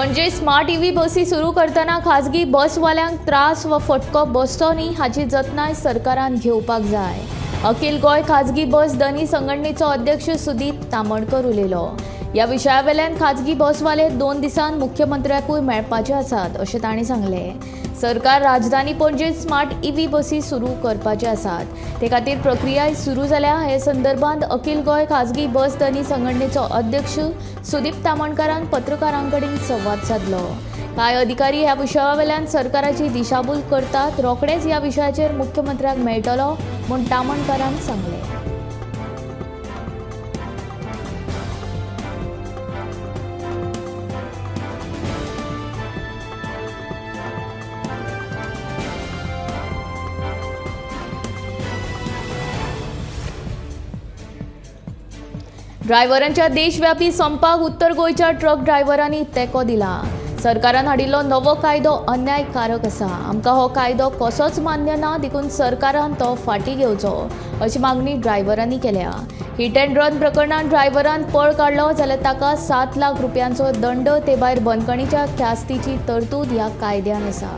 Panaji smart EV बसी सुरू करतना खाजगी बसवाल्यांक त्रास वा फटको बसचो न्ही हाची जतनाय सरकारान घेवपाक जाय। अखिल गोंय खाजगी बस धनी संघटनेचो अध्यक्ष सुदीप तामणकर उलयलो। ह्या विशयावेल्यान खाजगी बसवाले 2 दिसांत मुख्यमंत्र्याकूय मेळपाचे आसात अशें तांणी सांगलें। सरकार राजधानी पणजेत स्मार्ट ईव्ही बसी सुरू करपाचे आसात, ते खातीर प्रक्रियाय सुरू जाल्या। हे संदर्भात अखिल गोंय खाजगी बस धनी संघटनेचो अध्यक्ष सुदीप तामणकरान पत्रकारां कडेन संवाद सादलो। कांय अधिकारी ह्या विशयावेल्यान सरकाराची दिशाभूल करतात, रोखडेच ह्या विशयाचेर मुख्यमंत्र्याक मेळटलो म्हूण तामणकरान सांगलें। ड्रायव्हरांच्या देशव्यापी संपाक उत्तर गोंयच्या ट्रक ड्रायव्हरांनी तेंको दिला। सरकारान हाडिल्लो नवो कायदो अन्यायकारक आसा, आमकां हो कायदो कसोच मान्य ना, देखून सरकारान तो फाटीं घेवचो अशी मागणी ड्रायव्हरांनी केल्या। हिट अँड रन प्रकरणांत ड्रायव्हरान पळ काडलो जाल्यार ताका 7 लाख रुपयांचो दंड, ते भायर बंदखणीच्या ख्यास्तीची तरतूद ह्या कायद्यान आसा।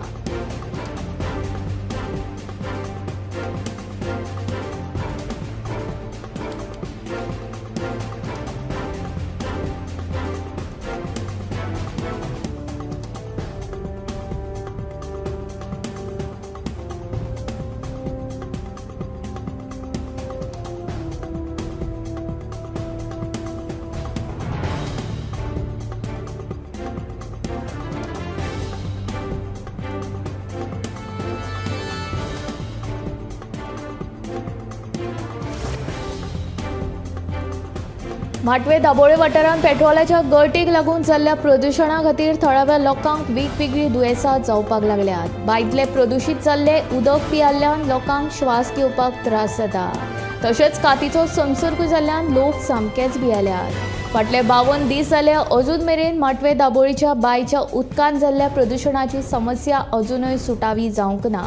माटवे दाबोळे वाठारांत पेट्रोलाच्या गळटीक लागून जाल्ल्या प्रदुशणा खातीर थळाव्या लोकांक वेगवेगळीं दुयेंसां जावपाक लागल्यात। बांयतले प्रदुशीत जाल्ले उदक पियाल्ल्यान लोकांक श्वास घेवपाक त्रास जाता, तशेंच कातीचो संसर्ग जाल्ल्यान लोक सामकेच भियेल्यात। फाटले 52 दीस जाले अजून मेरेन माटवे दाबोळीच्या बांयच्या उदकान जाल्ल्या प्रदुशणाची समस्या अजूनय सुटावी जावंक ना।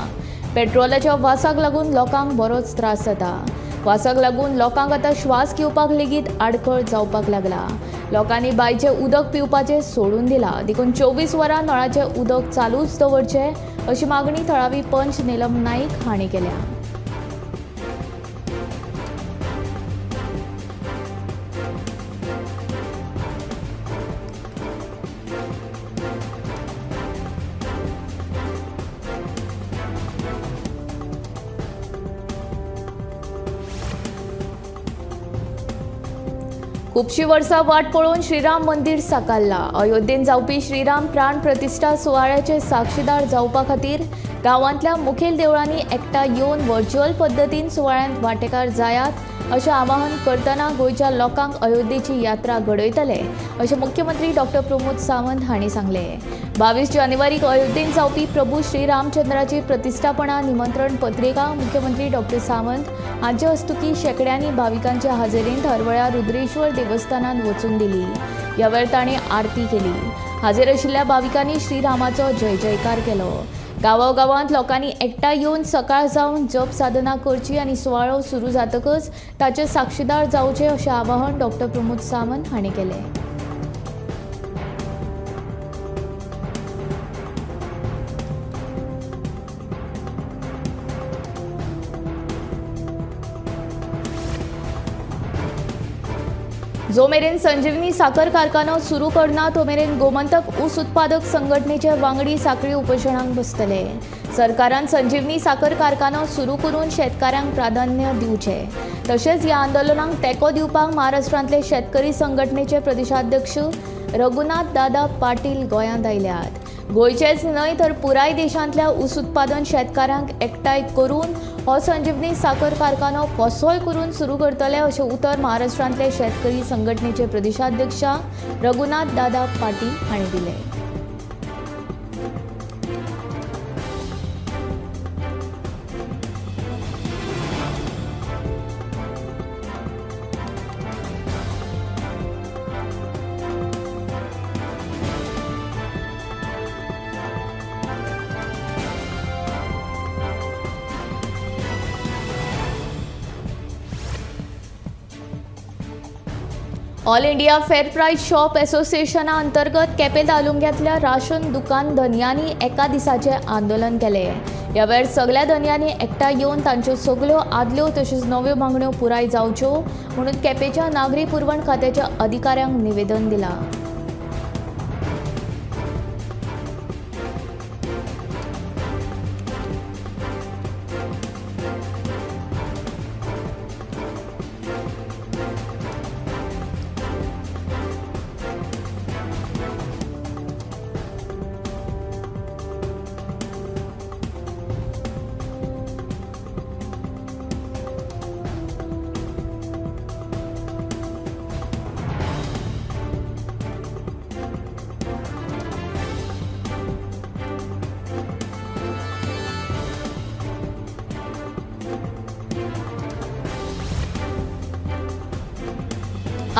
पेट्रोलाच्या वासाक लागून लोकांक बरोच त्रास जाता। वासाक लागून लोकांक आतां श्वास घेवपाक लेगीत आडखळ जावपाक लागला। लोकांनी बांयचें उदक पिवपाचें सोडून दिलां, देखून 24 वरां नळाचें उदक चालूच दवरचें अशी मागणी थळावी पंच नीलम नाईक हांणी केल्या। खुबशी वर्सां वाट पळोवन श्रीराम मंदिर साकारला। अयोध्येन जावपी श्रीराम प्राण प्रतिश्ठा सुवाळ्याचे साक्षीदार जावपा खातीर गांवांतल्या मुखेल देवळांनी एकठांय येवन व्हर्च्युअल पद्दतीन सुवाळ्यांत वांटेकार जायात अशें आवाहन करतना गोंयच्या लोकांक अयोध्येची यात्रा घडयतले अशें मुख्यमंत्री डॉक्टर प्रमोद सावंत हांणी सांगलें। 22 जानेवारीक अयोध्येन जावपी प्रभू श्रीरामचंद्राची प्रतिश्ठापना निमंत्रण पत्रिका मुख्यमंत्री डॉक्टर सावंत हांचे हस्तुकीं शेंकड्यांनी भाविकांच्या हाजेरींत हरवळ्या रुद्रेश्वर देवस्थानांत वचून दिली। ह्या वेळार तांणी आरती केली। हाजीर आशिल्ल्या भाविकांनी श्रीरामाचो जय जयकार केलो। गांवागांवांत लोकांनी एकठांय येवन सकाळ जावन जप साधना करची आनी सुवाळो सुरू जातकच ताचे साक्षीदार जावचे अशें आवाहन डॉक्टर प्रमोद सावंत हांणी केलें। जो मेरेन संजीवनी साखर कारखानो सुरू करना तो मेरेन गोमंतक ऊस उत्पादक संघटनेचे वांगडी साखळी उपोशणाक बसतले। सरकारान संजीवनी साखर कारखानो सुरू करून शेतकारांक प्राधान्य दिवचें, तशेंच ह्या आंदोलनाक तेंको दिवपाक महाराष्ट्रांतले शेतकरी संघटनेचे प्रदेशाध्यक्ष रघुनाथ दादा पाटील गोंयांत आयल्यात। गोंयचेच न्हय तर पुराय देशांतल्या ऊस उत्पादन शेतकारांक एकठांय करून हो संजीवनी साखर कारखानो कसोय करून सुरू करतले अशें उतर महाराष्ट्रांतले शेतकरी संघटनेचे प्रदेशाध्यक्ष रघुनाथ दादा पाटील हांणी दिलें। All India fair price shop असोसिएशना अंतर्गत केपें तालुक्यांतल्या राशन दुकान धनयांनी एका दिसाचें आंदोलन केलें. ह्या वेळार सगल्या धनयांनी एकठांय येवन तांच्यो सगल्यो आदल्यो तश्योच नव्यो मागण्यो पुराय जावच्यो म्हणून केपेंच्या नागरी पुरवण खात्याच्या अधिकाऱ्यांक निवेदन दिलां.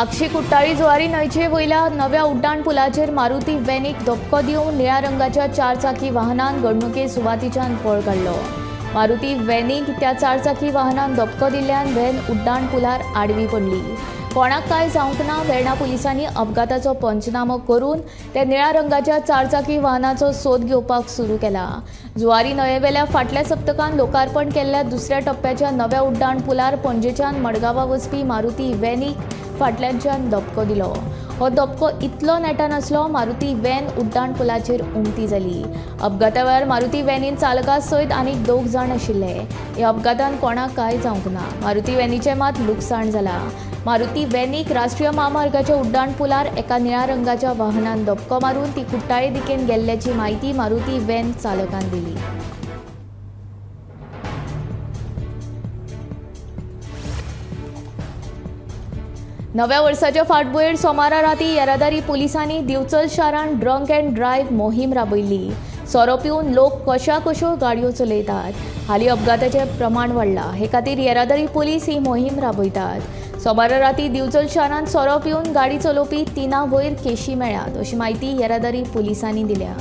आगशी कुट्टाळी जुवारी न्हंयचे वयल्या नव्या उड्डाण पुलाचेर मारुती व्हॅनीक धपको दिवन निळ्या रंगाच्या चारचाकी वाहनान घडणुके सुवातीच्यान पळ काडलो. मारुती व्हॅनीक त्या चारचाकी वाहनान धपको दिल्ल्यान व्हॅन उड्डाण पुलार आडवी पडली. कोणाक कांय जावंक ना. वेर्णा पुलिसांनी अपघाताचो पंचनामो करून त्या निळ्या रंगाच्या चारचाकी वाहनाचो सोद घेवपाक सुरू केला. जुवारी न्हंयेवेल्या फाटल्या सप्तकान लोकार्पण केल्ल्या दुसऱ्या टप्प्याच्या नव्या उड्डाण पुलार पणजेच्यान मडगांवां वचपी मारुती व्हॅनीक फाटल्यानच्यान धपको दिलो. हो धपको इतलो नेटान आसलो मारुती व्हॅन उड्डाण पुलाचेर उमती जाली. अपघाता वेळार मारुती व्हॅनीन चालका सयत आनीक 2 जाण आशिल्ले. ह्या अपघातान कोणाक कांय जावंक ना. मारुती व्हॅनीचें मात लुकसाण जालां. मारुती व्हॅनीक राष्ट्रीय म्हामार्गाच्या उड्डाण पुलार एका निळ्या रंगाच्या वाहनान धपको मारून ती कुट्टाळे दिकेन गेल्ल्याची म्हायती मारुती व्हॅन चालकान दिली. नव्या वर्साच्या फाटभुंयेर सोमारा राती येरादारी पुलिसांनी दिवचल शारांत ड्रंक अँड ड्रायव्ह मोहीम राबयली. सोरो पिवन लोक कशा कश्यो गाडयो चलयतात. हालीं अपघाताचें प्रमाण वाडलां. हे खातीर येरादारी पुलीस ही मोहीम राबयतात. सोमारा राती दिवचल शारांत सोरो पिवन गाडी चलोवपी 3 वयर केशी मेळ्ळ्यात अशी म्हायती येरादारी पुलिसांनी दिल्या.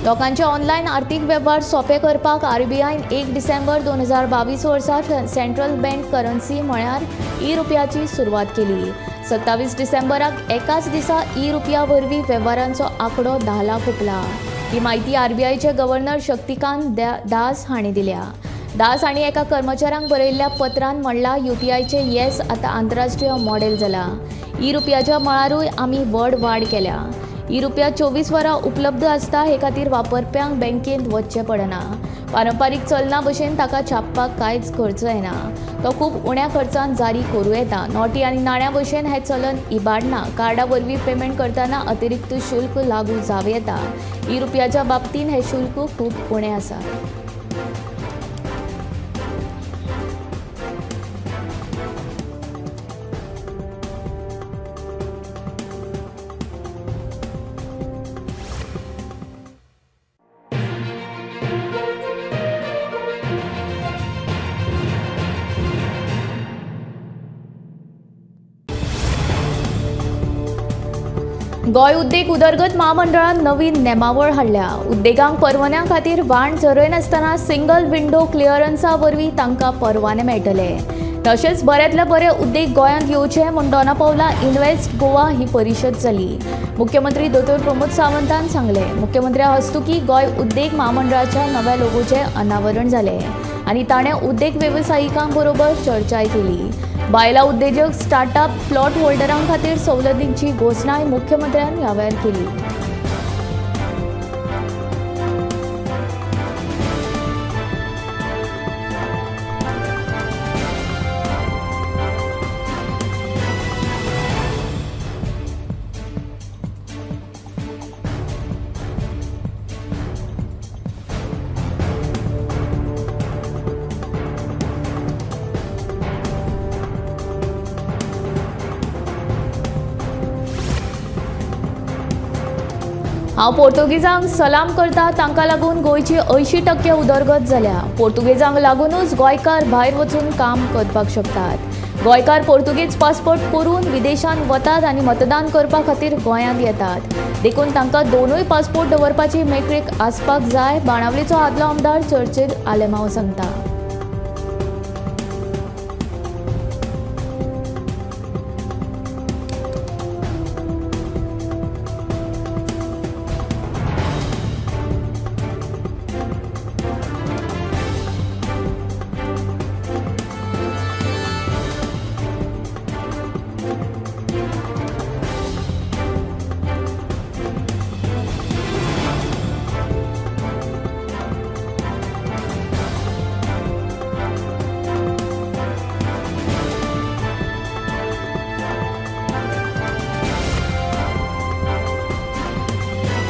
लोकांचे ऑनलायन आर्थिक वेव्हार सोपे करपाक आरबीआयन 1 डिसेंबर 2022 वर्सा सेंट्रल बँक करन्सी म्हळ्यार ई रुपयाची सुरवात केली. 27 डिसेंबराक एकाच दिसा ई रुपया वरवीं वेव्हारांचो आंकडो 10 लाख हुपला. ही म्हायती आरबीआयचे गव्हर्नर शक्तिकांत दास हांणी दिल्या. दास हांणी एका कर्मचाऱ्यांक बरयल्ल्या पत्रान म्हणलां, युपीआयचें येस आतां आंतरराष्ट्रीय मॉडेल जालां. ई रुपयाच्या मळारूय आमी व्हड वाड केल्या. ई रुपया 24 वरां उपलब्ध आसता. हे खातीर वापरप्यांक बँकेंत वचचें पडना. पारंपारीक चलना भशेन ताका छापपाक कांयच खर्च येना. तो खूब उण्या खर्चान जारी करूं येता. नोटी आनी नाण्या भशेन हें चलन इबाडना. कार्डा वरवीं पेमेंट करतना अतिरिक्त शुल्क लागू जावं येता. ई रुपयाच्या बाबतींत हें शुल्क खूब उणें आसा. गोंय उद्देग उदरगत म्हामंडळान नवीन नेमावळ हाडल्या. उद्देगांक परवान्या खातीर वाण झरयनासतना सिंगल विंडो क्लिअरन्सा वरवीं तांकां परवाने मेळटले. तशेंच बऱ्यांतले बरे उद्देग गोंयांत येवचे म्हूण दोना पावला इन्व्हेस्ट गोवा ही परिशद जाली. मुख्यमंत्री दोतोर प्रमोद सावंतान सांगलें. मुख्यमंत्र्या हस्तुकी गोंय उद्देग म्हामंडळाच्या नव्या लोगोचें अनावरण जालें आनी ताणें उद्देग वेवसायिकां बरोबर चर्चाय केली. बायलां उद्देजक स्टार्टअप प्लॉट होल्डरां खातीर सवलतींची घोशणाय मुख्यमंत्र्यान ह्या वेळार केली. हांव पोर्तुगेजांक सलाम करता, तांकां लागून गोंयची 80% उदरगत जाल्या। पोर्तुगेजांक लागूनच गोंयकार भायर वचून काम करपाक शकतात। गोंयकार पोर्तुगेज पासपोर्ट करून विदेशांत वतात आनी मतदान करपा खातीर गोंयांत येतात, देखून तांकां दोनूय पासपोर्ट दवरपाची मेकळीक आसपाक जाय, बाणावलीचो आदलो आमदार चर्चील आलेमांव सांगता।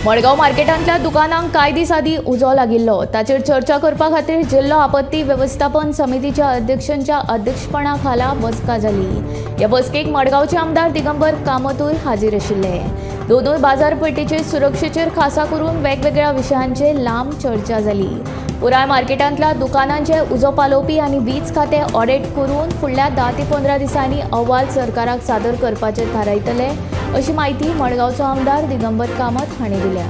मडगांव मार्केटांतल्या दुकानांक कांय दीस आदीं उजो लागिल्लो, ताचेर चर्चा करपा खातीर जिल्लो आपत्ती वेवस्थापन समितीच्या अध्यक्षांच्या अध्यक्षपणा खाला बसका जाली। ह्या बसकेक मडगांवचे आमदार दिगंबर कामतूय हाजीर आशिल्ले। दोनूय बाजारपेठेचे सुरक्षेचेर खासा करून वेगवेगळ्या विशयांचेर लांब चर्चा जाली। पुराय मार्केटांतल्या दुकानांचे उजो पालोवपी आनी वीज खातें ऑडिट करून फुडल्या 10 ते 15 दिसांनी अहवाल सरकाराक सादर करपाचें थारायतले, अशी माहिती मडगांवचो आमदार दिगंबर कामत हांणी दिल्या।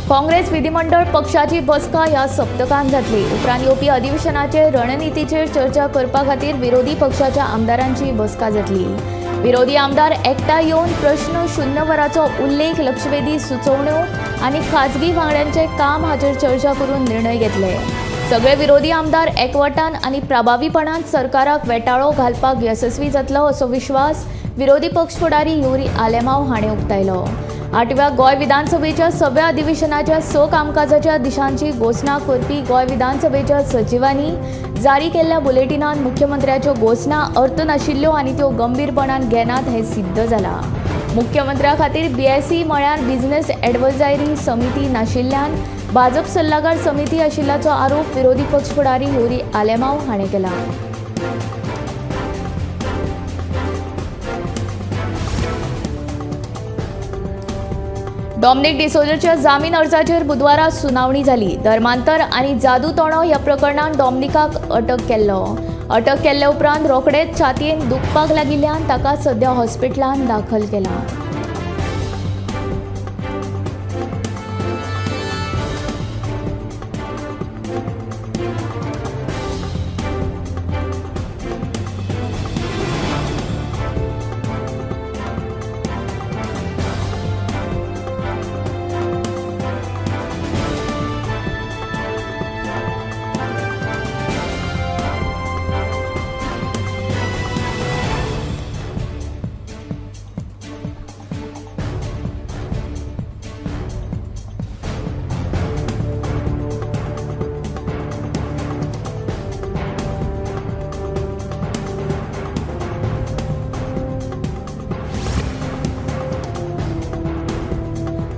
काँग्रेस विधिमंडळ पक्षाची बसका ह्या सप्तकांत जातली। उपरांत येवपी अधिवेशनाचे रणनितीचेर चर्चा करपा खातीर विरोधी पक्षाच्या आमदारांची बसका जातली। विरोधी आमदार एकठांय येवन प्रश्न शून्य वराचो उल्लेख, लक्षवेधी सुचोवण्यो आनी खाजगी वांगड्यांचे काम हाचेर चर्चा करून निर्णय घेतले। सगळे विरोधी आमदार एकवटान आनी प्रभावीपणान सरकाराक वेटाळो घालपाक येसस्वी जातलो असो विश्वास विरोधी पक्ष फुडारी युरी आलेमांव हाणें उक्तायलो। 8व्या गोंय विधानसभेच्या सव्या अधिवेशनाच्या 6 कामकाजाच्या दिशांची घोशणा करपी गोंय विधानसभेच्या सचिवांनी जारी केल्ल्या बुलेटिनान मुख्यमंत्र्याच्यो घोशणा अर्थ नाशिल्ल्यो आनी त्यो गंभीरपणान घेनात हें सिद्ध जालां। मुख्यमंत्र्या खातीर बीएससी म्हळ्यार बिझनेस एडवायजरी समिती नाशिल्ल्यान भाजप सल्लागार समिती आशिल्ल्याचो आरोप विरोधी पक्ष फुडारी युरी आलेमांव हाणें केला। डॉमनिक डिसोजाच्या जामीन अर्जाचेर बुधवारा सुनावणी जाली। धर्मांतर आनी जादूतोणो ह्या प्रकरणान डॉमनिकाक अटक केल्लो। अटक केल्ले उपरांत रोखडेच छातयेन दुखपाक लागिल्ल्यान ताका सद्या हॉस्पिटलांत दाखल केला।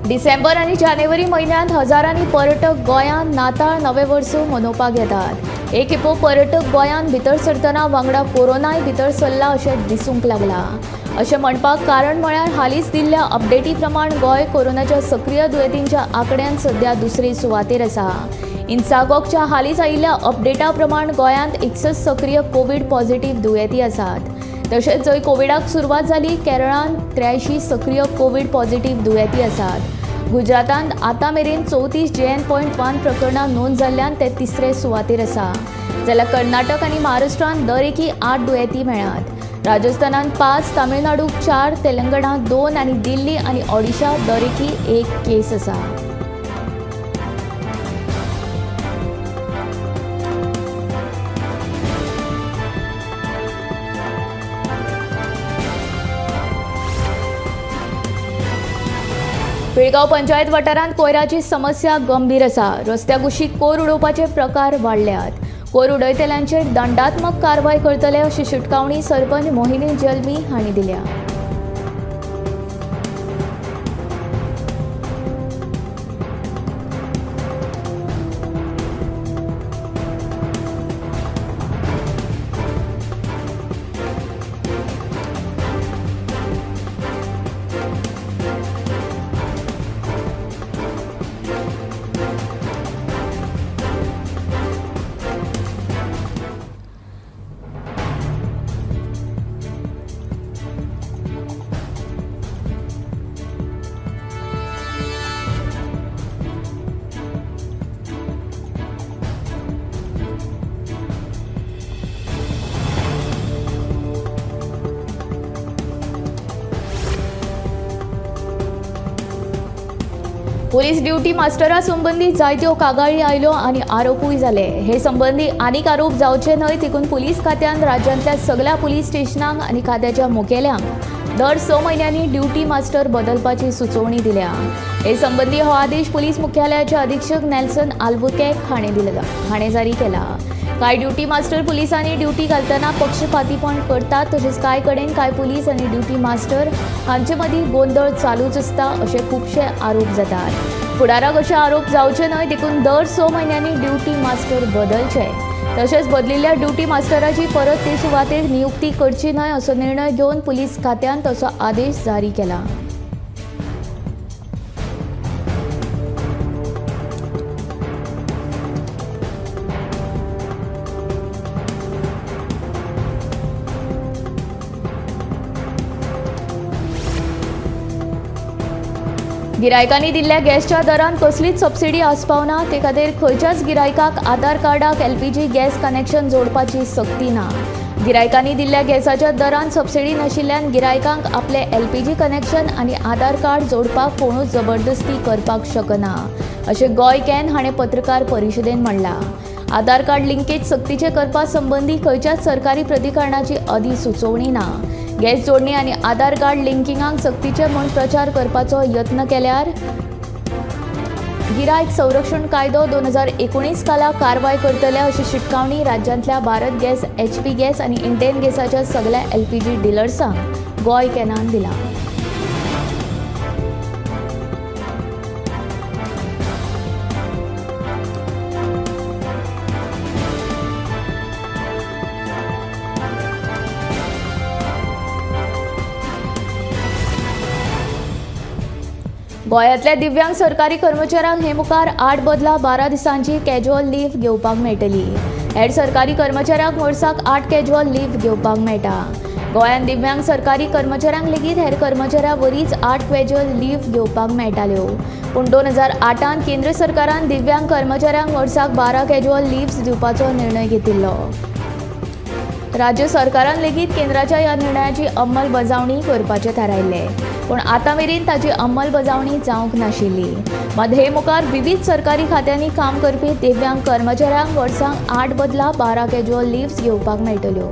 डिसेंबर आनी जानेवारी म्हयन्यांत हजारांनी पर्यटक गोंयांत नाताळ नवें वर्स मनोवपाक येतात। एक खेपो पर्यटक गोंयांत भितर सरतना वांगडा कोरोनाय भितर सरला अशें दिसूंक लागलां। अशें म्हणपाक कारण म्हळ्यार हालींच दिल्ल्या अपडेटी प्रमाण गोंय कोरोनाच्या सक्रीय दुयेंतींच्या आंकड्यान सध्या दुसरे सुवातेर आसा। इन्सागॉकच्या हालींच आयिल्ल्या अपडेटा प्रमाण गोंयांत 61 सक्रीय कोवीड पॉझिटिव्ह दुयेंती आसात। तशेंच जंय कोविडाक सुरवात जाली केरळांत 83 सक्रीय कोवीड पॉझिटिव्ह दुयेंती आसात। गुजरातांत आतां मेरेन 34 JN.1 प्रकरणां नोंद जाल्ल्यान ते तिसरे सुवातेर आसा, जाल्यार कर्नाटक आनी महाराष्ट्रांत दरेकी 8 दुयेंती मेळ्ळ्यात। राजस्थानांत 5, तामिळनाडूक 4, तेलंगणांत 2 आनी दिल्ली आनी ओडिशा दरेकी 1 केस आसा। पिळगांव पंचायत वाठारांत कोयराची समस्या गंभीर आसा. रस्त्या कुशीक कोयर उडोवपाचे प्रकार वाडल्यात. कोयर उडयतल्यांचेर दंडात्मक कारवाय करतले अशी शिटकावणी सरपंच मोहिनी जल्मी हांणी दिल्या. पुलीस ड्युटी मास्टरा संबंदी जायत्यो कागाळी आयल्यो आनी आरोपूय जाले. हे संबंदी आनीक आरोप जावचे न्हय देखून पुलीस खात्यान राज्यांतल्या सगळ्या पुलीस स्टेशनांक आनी खात्याच्या मुखेल्यांक दर 6 म्हयन्यांनी ड्युटी मास्टर बदलपाची सुचोवणी दिल्या. हे संबंदी हो आदेश पुलीस मुख्यालयाचे अधीक्षक नेल्सन आल्बुकेक हाणें जारी केला. कांय ड्युटी मास्टर पुलिसांनी ड्युटी घालतना पक्षपातीपण करतात, तशेंच कांय कडेन कांय पुलीस आनी ड्युटी मास्टर हांचे मदीं गोंदळ चालूच आसता अशे खुबशे आरोप जातात. फुडाराक अशे आरोप जावचे न्हय देखून दर 6 म्हयन्यांनी ड्युटी मास्टर बदलचे, तशेंच बदलिल्ल्या ड्युटी मास्टराची परत ते सुवातेर नियुक्ती करची न्हय असो निर्णय घेवन पुलीस खात्यान तसो आदेश जारी केला. गिरायकांनी दिल्ल्या गॅसच्या दरांत कसलीच सबसिडी आस्पावना, ते खातीर खंयच्याच गिरायकाक आधार कार्डाक एलपीजी गॅस कनेक्शन जोडपाची सक्ती ना. गिरायकांनी दिल्ल्या गॅसाच्या दरांत सबसिडी नाशिल्ल्यान गिरायकांक आपले एलपीजी कनेक्शन आनी आधार कार्ड जोडपाक कोणूच जबरदस्ती करपाक शकना अशें गोंय can हाणें पत्रकार परिशदेन म्हणलां. आधार कार्ड लिंकेज सक्तीचें करपा संबंदी खंयच्याच सरकारी प्राधिकरणाची अधिसुचोवणी ना. गॅस जोडणी आनी आधार कार्ड लिंकिंगाक सक्तीचे म्हूण प्रचार करपाचो यत्न केल्यार गिरायक संरक्षण कायदो 2019 खाला कारवाय करतले अशी शिटकावणी राज्यांतल्या भारत गॅस, एचपी गॅस आनी इंडेन गॅसाच्या सगळ्या एलपीजी डिलर्सांक गोंय कॅनान दिला. गोंयांतल्या दिव्यांग सरकारी कर्मचाऱ्यांक हे मुखार 8 बदला 12 दिसांची कॅज्युअल लीव घेवपाक मेळटली. हेर सरकारी कर्मचाऱ्यांक वर्साक 8 कॅज्युअल लीव घेवपाक मेळटा. गोंयांत दिव्यांग सरकारी कर्मचाऱ्यांक लेगीत हेर कर्मचाऱ्यां वरीच 8 कॅज्युअल लीव घेवपाक मेळटाल्यो. पूण 2008 केंद्र सरकारान दिव्यांग कर्मचाऱ्यांक वर्साक 12 कॅज्युअल लीव्स दिवपाचो निर्णय घेतिल्लो. राज्य सरकारान लेगीत केंद्राच्या ह्या निर्णयाची अंमलबजावणी करपाचें थारायल्लें, पूण आतां मेरेन ताची अंमलबजावणी जावंक नाशिल्ली. मात हे मुखार विवीध सरकारी खात्यांनी काम करपी दिव्यांग कर्मचाऱ्यांक वर्साक 8 बदला 12 कॅज्युअल लीव्स घेवपाक मेळटल्यो.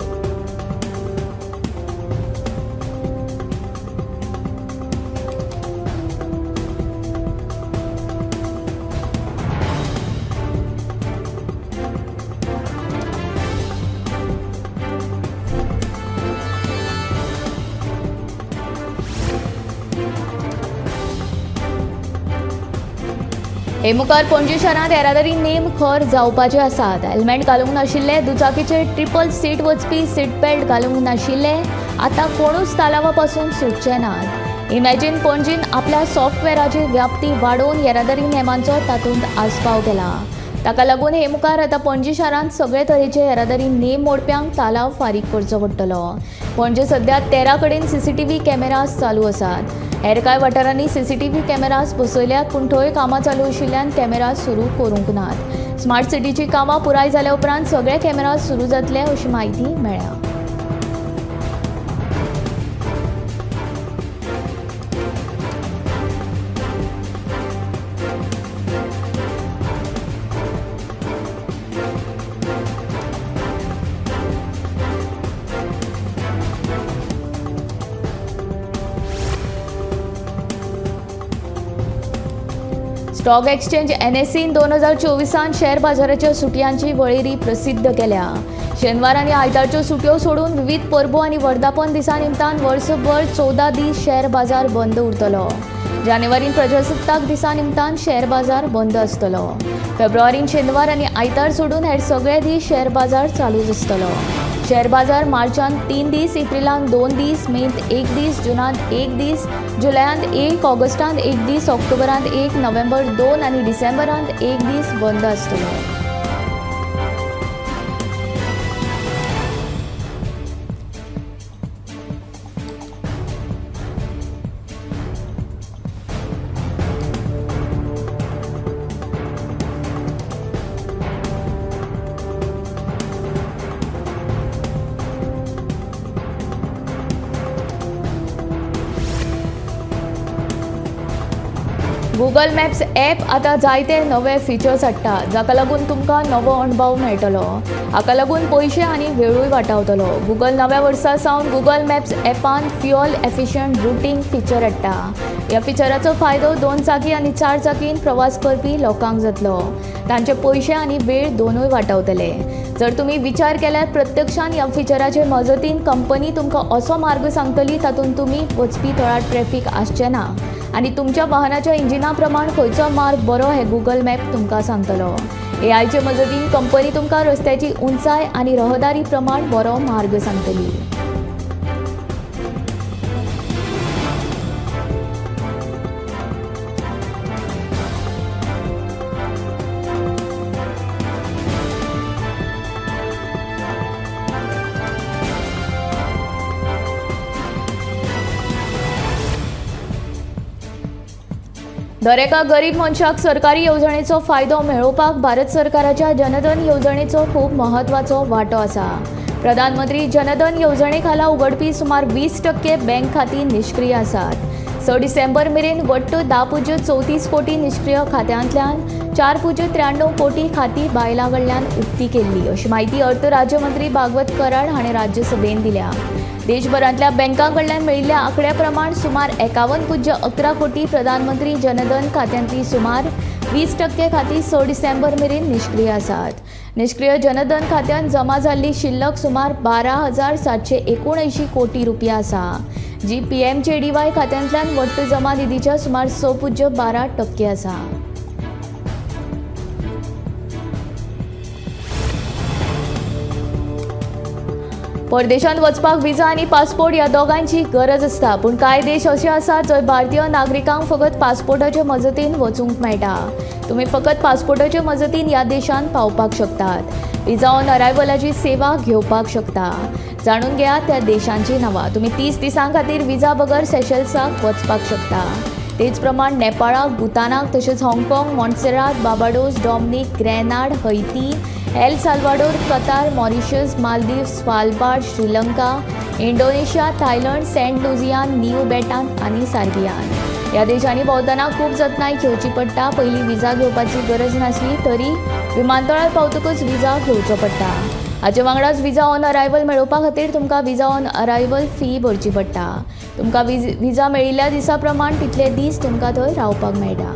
हे मुखार पणजी शारांत येरादारी नेम खर जावपाचे आसात. हेल्मेट घालूंक नाशिल्ले, दुचाकीचेर ट्रिपल सीट वचपी, सीट बेल्ट घालूंक नाशिल्ले आतां कोणूच तालावा पासून सुटचे नात. इमॅजीन पणजीन आपल्या सॉफ्टवॅराची व्याप्ती वाडोवन येरादारी नेमांचो तातूंत आस्पाव केला. ताका लागून हे मुखार आतां पणजी शारांत सगळे तरेचे येरादारी नेम मोडप्यांक तालाव फारीक करचो पडटलो. पणजे सध्या 13 कडेन सीसीटीव्ही कॅमेराज चालू आसात. हेर कांय वाठारांनी सीसीटीव्ही कॅमेराज बसयल्यात, पूण थंय कामां चालू आशिल्ल्यान कॅमेराज सुरू करूंक नात. स्मार्ट सिटीची कामां पुराय जाल्या उपरांत सगळे कॅमेराज सुरू जातले अशी म्हायती मेळ्ळ्या. स्टॉक एक्सचेंज एनएसईन 2024 शेअर बाजाराच्या सुटयांची वळेरी प्रसिद्ध केल्या. शेनवार आनी आयतारच्यो सुटयो सोडून विविध परबो आनी वर्धापन दिसा निमतान वर्सभर 14 दीस शेअर बाजार बंद उरतलो. जानेवारीन प्रजासत्ताक दिसा निमतान शेअर बाजार बंद आसतलो. फेब्रुवारीन शेनवार आनी आयतार सोडून हेर सगळे दीस शेअर बाजार चालूच आसतलो. शेअर बाजार मार्चांत 3 दीस, एप्रिलांत 2 दीस, मेंत 1 दीस, जुनांत 1 दीस, जुलयांत 1, ऑगस्टांत 1 दीस, ऑक्टोबरांत 1, नोव्हेंबर 2 आनी डिसेंबरांत 1 दीस बंद आसतलो. गुगल मॅप्स ॲप आतां जायते नवे फिचर्स हाडटा, जाका लागून तुमकां नवो अणभव मेळटलो. हाका लागून पयशे आनी वेळूय वाटावतलो. गुगल नव्या वर्सा सावन गुगल मॅप्स ॲपान फ्युअल एफिशियंट रुटींग फिचर हाडटा. ह्या फिचराचो फायदो 2 चाकी आनी 4 चाकीन प्रवास करपी लोकांक जातलो. तांचे पयशे आनी वेळ दोनूय वाटावतले. जर तुमी विचार केल्यार प्रत्यक्षान ह्या फिचराचे मजतीन कंपनी तुमकां असो मार्ग सांगतली तातूंत तुमी वचपी थळार ट्रॅफिक आसचें ना आनी तुमच्या वाहनाच्या इंजिना प्रमाण खंयचो मार्ग बरो हे गुगल मॅप तुमकां सांगतलो. एआयचे मजतीन कंपनी तुमकां रस्त्याची उंचाय आनी रहदारी प्रमाण बरो मार्ग सांगतली. दरेका गरीब मनशाक सरकारी येवजणेचो फायदो मेळोवपाक भारत सरकाराच्या जनधन येवजणेचो खूब म्हत्वाचो वांटो आसा. प्रधानमंत्री जनधन येवजणे खाला उगडपी सुमार 20% बँक खातीं निश्क्रीय आसात. 6 डिसेंबर मेरेन वट्ट 10.34 कोटी निश्क्रीय खात्यांतल्यान 4.93 कोटी खातीं बायलां कडल्यान उक्ती केल्ली अशी म्हायती अर्थ राज्यमंत्री भागवत कराड हाणें राज्यसभेन दिल्या. देशभरांतल्या बँकां कडल्यान मेळिल्ल्या आंकड्या प्रमाण सुमार 51.11 कोटी प्रधानमंत्री जनधन खात्यांतली सुमार 20% खातीं 6 डिसेंबर मेरेन निश्क्रीय आसात. निश्क्रीय जनधन खात्यांत जमा जाल्ली शिल्लक सुमार 12,779 कोटी रुपया आसा, जी PMJDY खात्यांतल्यान वट्ट जमा निधीच्या सुमार 6.12% आसा. परदेशांत वचपाक विजा आनी पासपोर्ट ह्या दोगांची गरज आसता, पूण कांय देश अशे आसात जंय भारतीय नागरिकांक फकत पासपोर्टाचे मजतीन वचूंक मेळटा. तुमी फकत पासपोर्टाचे मजतीन ह्या देशांत पावपाक शकतात. विजा ऑन अरायवलाची सेवा घेवपाक शकता. जाणून घेयात त्या देशांची नांवां. तुमी 30 दिसां खातीर विजा बगर सेशल्साक वचपाक शकता. तेच प्रमाण नेपाळाक, भूतानाक, तशेंच हाँगकाँग, Montserrat, Barbados, Dominica, Grenada, Haiti, El Salvador, Qatar, Mauritius, Maldives, Svalbard, Sri Lanka, Indonesia, Thailand, Saint Lucia, New Britain आनी सार्बियान. ह्या देशांनी भोंवतना खूब जतनाय घेवची पडटा. पयलीं विजा घेवपाची गरज नासली तरी विमानतळार पावतकच विजा घेवचो पडटा. हाचे वांगडाच विजा ऑन अरायवल मेळोवपा खातीर तुमकां विजा ऑन अरायवल फी भरची पडटा. तुमकां विजा मेळिल्ल्या दिसा प्रमाण तितले दीस तुमकां थंय रावपाक मेळटा.